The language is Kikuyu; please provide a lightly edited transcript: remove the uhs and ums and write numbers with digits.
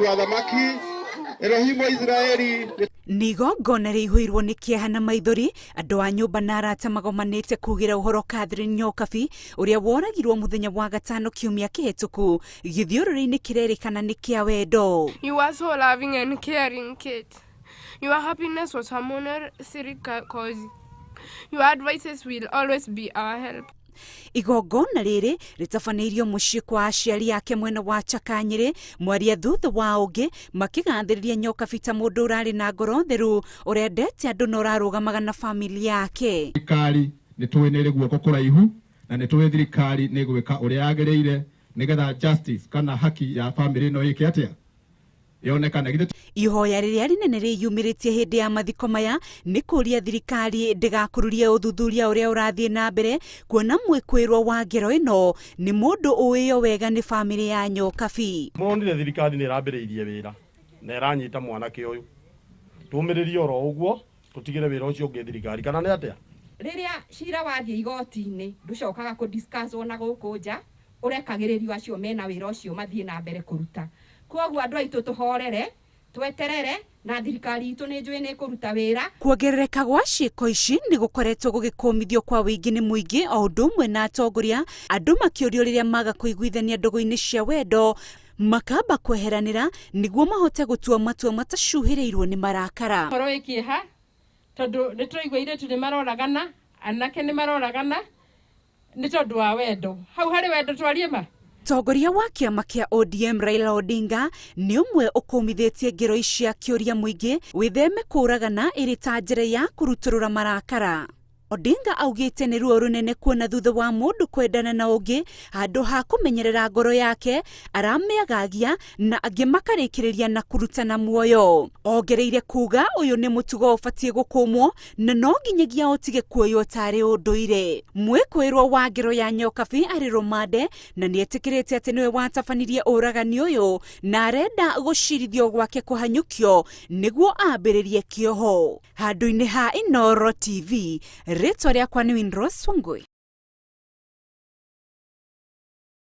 wa thamaki Elohimu wa Israeli. Nĩ igongona rĩihũirwo nĩ kĩeha na maithori, andũ a nyũmba na arata magomanĩte kugĩra ũhoro Catherine Nyokabi ũrĩa woragirwo mũthenya wa gatano kiumia kĩhĩtũku gĩthiũrũrĩ-inĩ kĩrerĩkana nĩ kĩa wendo. You were so loving and caring, Kate. Your happiness was harmoniously cause. Your advices will always be our help. Igongona rĩrĩ rĩtabanĩirio mũciĩ kwa aciari ake mwena wa Chaka Nyĩrĩ, mwaria thutha wa ũngĩ makĩgathĩrĩria Nyokabi ta mũndũ ũrarĩ na ngoro theru, ũrendete andũ na ũrarũgamaga na famĩlĩ yake. Thirikari nĩ tũĩ nĩ ĩrĩ guoko kũraihu na nĩ tũĩ thirikari nĩ gwĩka ũrĩa yagĩrĩire nĩgetha justice kana haki ya famĩlĩ ĩno ĩke atĩa yonekane. Githĩ Ihoya rĩrĩa rĩnene rĩyumĩrĩtie hĩndĩ ya mathiko maya nĩ kũria thirikari ndĩgakururie ũthuthuria ũrĩa ũrathiĩ na mbere, kuona mwĩkwĩrwo wa ngero ĩno nĩ mũndũ ũĩyo wega nĩ famĩlĩ ya Nyokabi. Mũronire thirikari nĩ ĩrambĩrĩirie wĩra na ĩranyita mwanake ũyũ, tũmĩrĩrie oro ũguo, tũtigĩre wĩra ũcio ũngĩ thirikari, kana nĩ atĩa? Rĩrĩa cira wathiĩ igoti-inĩ, ndũcokaga kũ-discuss na gũkũ nja, ũrekagĩrĩrio acio mena wĩra ũcio mathiĩ na mbere kũruta. Koguo andũ aitũ, tũhorere, tweterere, na thirikari itũ nĩ njũĩ nĩ ĩkũruta wĩra. Kuongerereka gwa ciĩko ici nĩ gũkoretwo gũgĩkũmithio kwa wĩingĩ nĩ mũingĩ o ũndũ ũmwe na atongoria, andũ makĩũrio rĩrĩa maga kũiguithania ndũgũ-inĩ cia wendo makamba kweheranĩra nĩguo mahote gũtua matua matacuhĩrĩirwo nĩ marakara. Ũhoro wĩ kĩeha tondũ nĩ tũraigua airĩtu nĩ maroragana, anake nĩ maroragana nĩ tondũ wa wendo. Hau harĩ wendo, twarie ma. Tongoria wa kĩama kĩa ODM Raila Odinga nĩ ũmwe ũkũmithĩtie ngero ici, akĩũria mũingĩ wĩtheme kũragana ĩrĩ ta njĩra ya kũrutũrũra marakara. Odinga augĩte nĩ ruo rũnene kuona thutha wa mũndũ kwendana na ũngĩ, handũ ha kũmenyerera ngoro yake aramĩagagia, na angĩ makarĩkĩrĩria na kũrutana muoyo. Ongereire kuga ũyũ nĩ mũtugo ũbatiĩ gũkũmwo na no nginyagia ũtige kuoywo tarĩ ũndũire. Mwĩkũĩrwo wa ngero ya Nyokabi arĩ rũmande na nĩ etĩkĩrĩte atĩ nĩwe watabanirie ũragani ũyũ na arenda gũcirithio gwake kũhanyũkio nĩguo ambĩrĩrie kĩoho. Handũ-inĩ ha Inooro TV, rĩtwa rĩakwa nĩ Winrose Wangui.